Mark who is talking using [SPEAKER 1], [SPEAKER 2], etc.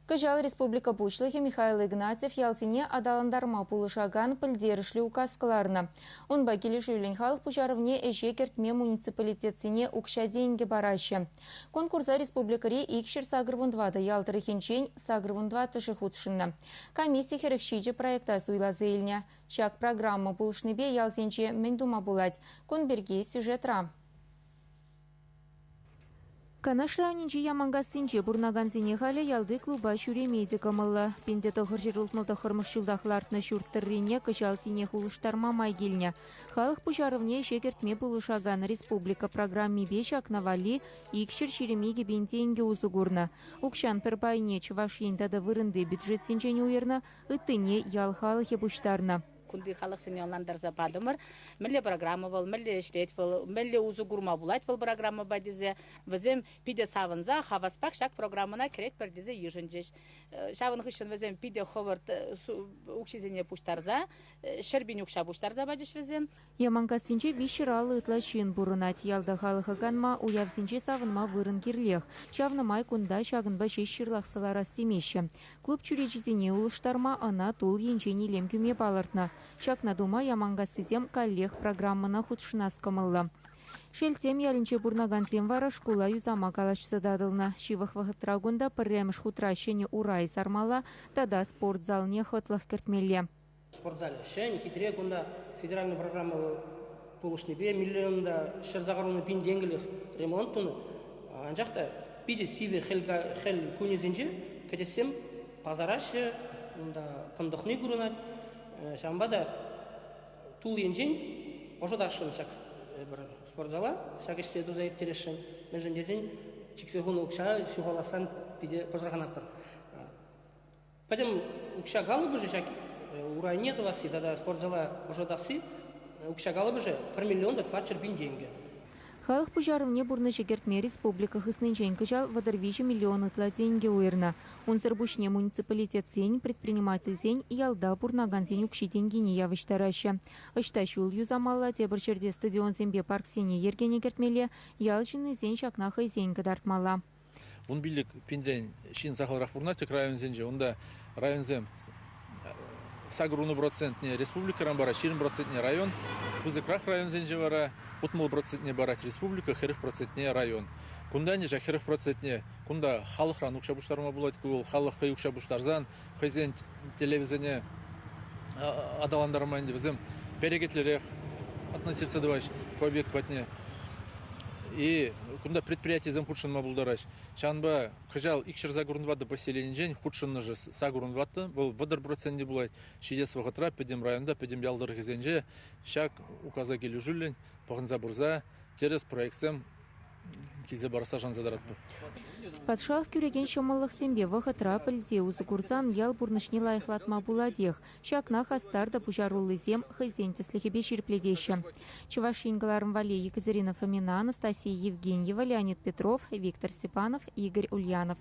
[SPEAKER 1] Кӑҫал республика Пуҫлӑхӗ Михаил Игнатьев ялсене аталантарма пулӑшакан пӗлтерӗшлӗ указ кӑларнӑ. Унпа килӗшӳллӗн халӑх пуҫарӑвне ӗҫе кӗртме муниципалитетсене укҫа-тенкӗ параҫҫӗ. Конкурса республикӑри 284 ял тӑрӑхӗнчен 84-шӗ хутшӑннӑ. Комисси 47 проекта суйласа илнӗ. Ҫак программа пулӑшнипе ялсенче мӗн тума пулать? Кун пирки сюжетра. Канаш районӗнчи Яманкассинче пурӑнакансене халӗ ялти клуба ҫӳреме те кӑмӑллӑ. 1969 ҫултах лартнӑ ҫурт тӑррине кӑҫал тинех улӑштарма май килнӗ. Халӑх пуҫарӑвне ӗҫе кӗртме пулӑшакан республика программипе ҫакна валли 222 пин тенкӗ усӑ курнӑ. Укҫан пӗр пайне Чӑваш Ен тата вырӑнти бюджетсенчен уйӑрнӑ, ыттине ял халӑхӗ пуҫтарнӑ.
[SPEAKER 2] Кунти халӑхсене ӑнлантарса патӑмӑр. Мӗнле программа вӑл, мӗнле ӗҫлет вӑл, мӗнле усӑ курма пулать вӑл программӑпа тесе. Вӗсем питӗ савӑнса, хаваспах ҫак программӑна кӗретпӗр тесе йышӑнчӗҫ. Ҫавӑн хыҫҫӑн вӗсем питӗ хӑвӑрт укҫисене пуҫтарса, 100 000 укҫа пуҫтарса пачӗҫ вӗсем.
[SPEAKER 1] Яманкассинче 350 ытла ҫын пурӑнать. Ялта халӑха канма, уявсенче савӑнма вырӑн кирлех. Ҫавна май кунта ҫакӑнпа ҫеҫ ҫырлахса ларас темеҫҫӗ. Клуб чӳречисене улӑштарма, ӑна тул енчен илем кӳме палӑртнӑ. Ҫакна тума Яманкассисем каллех программӑна хутшӑнас кӑмӑллӑ. Шелттем ялӗнче пурӑнакансем вара шкула юсама калаҫса татӑлнӑ. Ҫывӑх вӑхӑтра кунта пӗрремӗш хутра ҫӗнӗ урай сармалла тата спорт залне хӑтлӑх кӗртмелле.
[SPEAKER 3] Спорт залӗ ҫӗнӗ, хитре кунта федеральнӑй программа пулӑшнипе миллион та 180 пин тенкӗлӗх ремонт тунӑ. Анчах та питӗ сивӗ хӗл кунӗсенче кӗтессем пасараҫҫӗ, унта пӑнтӑхни курӑнать. Ҫавӑнпа та тул енчен ӑшӑтасшӑн ҫак пӗр спортзала, ҫак ӗҫсе туса ирттересшӗн. Мӗншӗн тесен чиксе хунӑ укҫа ҫухаласран питӗ пӑшӑрханатпӑр. Пӗтӗм укҫа калӑпӑшӗ ҫак урайне тӑвасси тата спортзала ӑшӑтасси укҫа калӑпӑшӗ 1 миллион та 400 пин тенкӗ.
[SPEAKER 1] Халӑх пуҫарӑвне пурнӑҫа кӗртме республика хыснинчен кӑҫал 33 миллион ытла тенкӗ уйӑрнӑ. Унсӑр пуҫне муниципалитетсен, предпринимательсен, ялта пурӑнакансен укҫи-тенкине явӑҫтараҫҫӗ. Ӑҫта ҫул юсамалла, тепӗр ҫӗрте стадионсемпе парксене йӗркене кӗртмелле, ял ҫыннисен ҫакна хӑйсен кӑтартмалла.
[SPEAKER 4] 15 пинтен ҫын сахалрах пурӑнать тӗк районсенче. Унта районсем 80 процентне республикӑран парать, 20 процентне район. Пысӑкрах районсенче вара 60 процентне парать республика, 40 процентне район. Кунта ӗнтӗ ҫак 40 процентне кунта халӑхран укҫа пуҫтарма пулать. Ку вӑл халӑх хӑй укҫа пуҫтарсан хӑйсен тӗллевӗсене аталантарма ӗнтӗ вӗсем перекетлӗрех относиться тӑваҫ ку объект патне. И кунта предприятисем хутшӑнма пултараҫ. Ҫавӑнпа кӑҫал 284 поселенинчен хутшӑннӑшӗ 84, вӑл 30 проценчӗ пулать. Ҫитес вӑхӑтра пӗтӗм районта, пӗтӗм ял тӑрӑхӗсенче ҫак указа килӗшӳллӗн пӑхӑнса пырса тӗрӗс проектсем килсе парасса шанса тӑратпӑр.
[SPEAKER 1] Патшалӑх кӳрекен ҫӑмӑллӑхсемпе вӑхӑтра пӗлсе усӑ курсан ял пурнӑҫне лайӑхлатма пулатех. Ҫакна хастар та пуҫаруллисем хӑйсен тӗслӗхӗпе ҫирӗплетеҫҫӗ. Чӑваш Ен кӑларӑм валли Екатерина Фомина, Анастасия Евгеньева, Леонид Петров, Виктор Степанов, Игорь Ульянов.